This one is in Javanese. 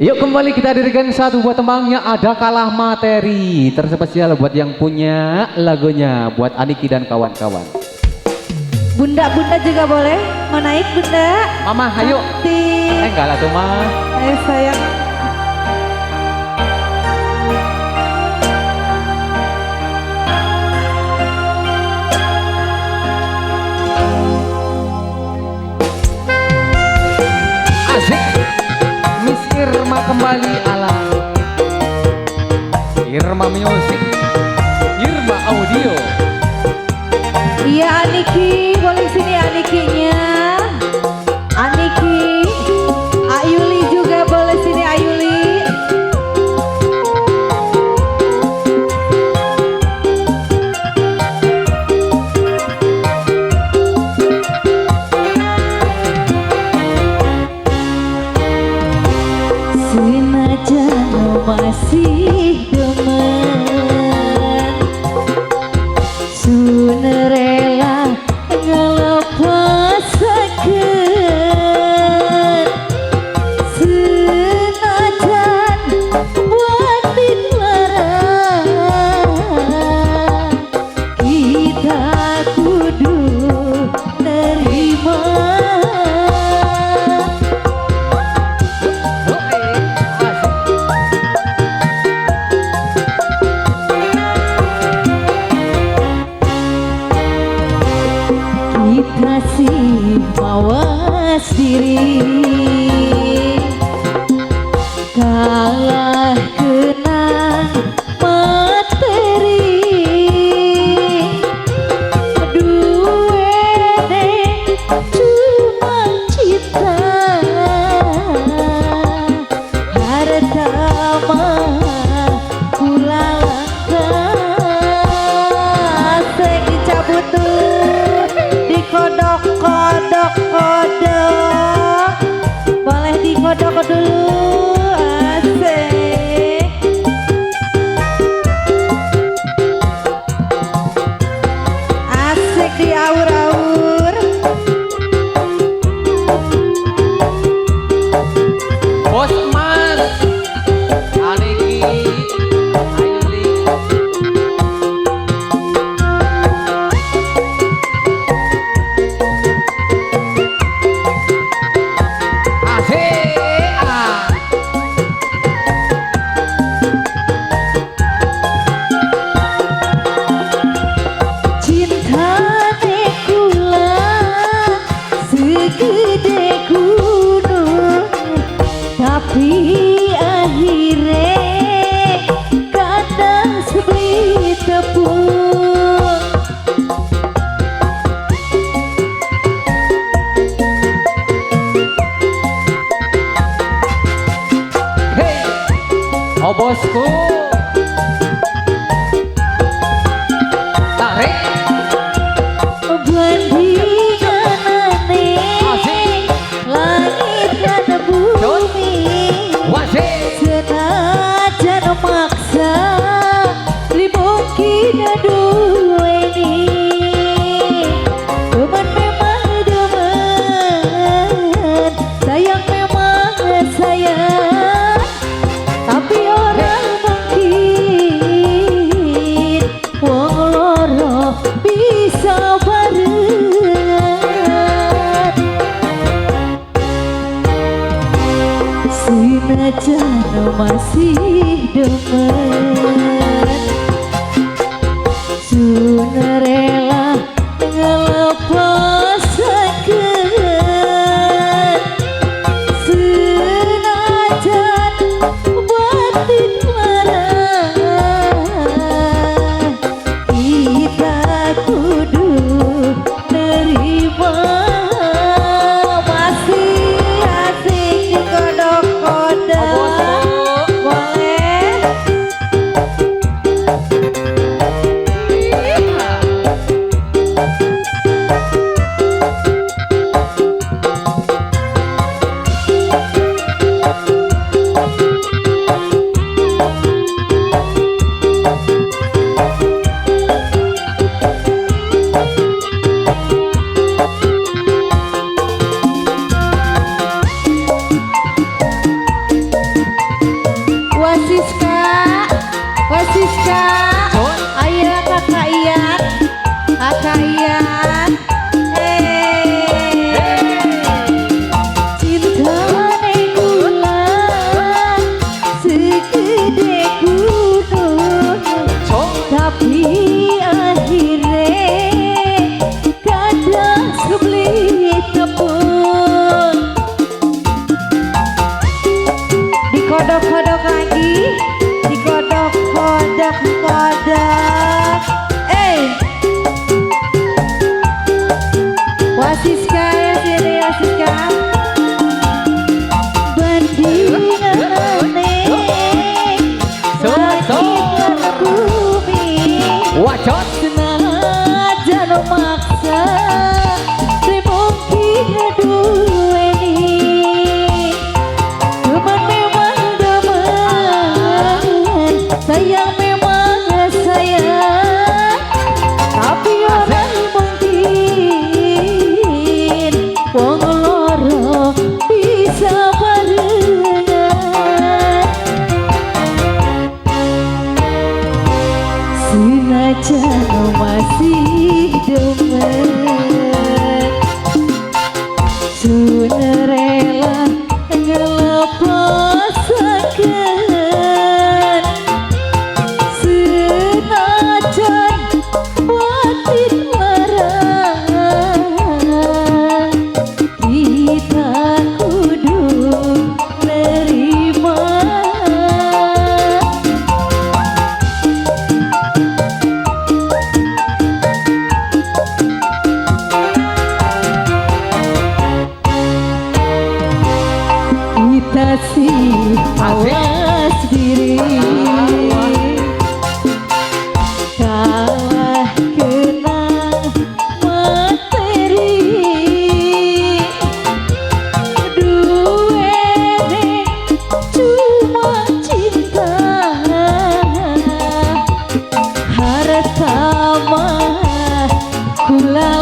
Yuk kembali kita hadirkan satu buat tembangnya ada kalah materi terspesial buat yang punya lagunya, buat Aniki dan kawan-kawan. Bunda-bunda juga boleh mau naik bunda. Mama ayo. Enggak lah tuh mah. Ayo sayang. Asik. Miss Irma kembali ala Irma Music, Irma Audio. Iya Aniki, boleh sini Anikinya. Aniki, Ayuli juga boleh sini Ayuli. Senajan masih demen, sun rela ngelepasaken. Senajan batin lara, kita kudu nerima. Kita sih mawas diri, kalah kenang materi. Duwene cuma cinta, harta mah kula langka. Sing dicabut tuh dikodok, kodok, kodok. Boleh dikodok dulu. Asik. Asik diaur-aur. Bos Mas Aniki, Ayuli. Asik. Ah. Cintane kula segede gunung, tapi akhire kadang sebeli tepung. Hey, oh bosku. Tarik. Bandinganane langit dan bumi, Wasik. senajan maksa beli mungkin duweni. Demen memang demen, sayang memang sayang, tapi orang mungkin wong loro bisa barengan. Senajan masih demen, sun rela ngelepasaken. Senajan batin lara, kita kudu nerima. Masih asik dikodok-kodok. Oh bosku. Boleh. Siska. Ayo Kakak Ian. Kakak Ian. Cintane kula segede gunung, tapi akhirnya kadang sebeli tepung. Dikodok-kodok lagi, dikodok-kodok-kodok. Wasiska ya sini Wasiska. Bandingane langit lan bumi, Wacot. Senajan maksa mungkin duweni. Teman memang demen, sayang memang sayang, tapi ora mungkin wong loro bisa barengan. Senajan masih demen, sun rela ngelepasaken. Senajan batin larang, kita kudu nerima. Kita sih awas diri, kalah kena materi. Duwene cuma cinta, harta mah kula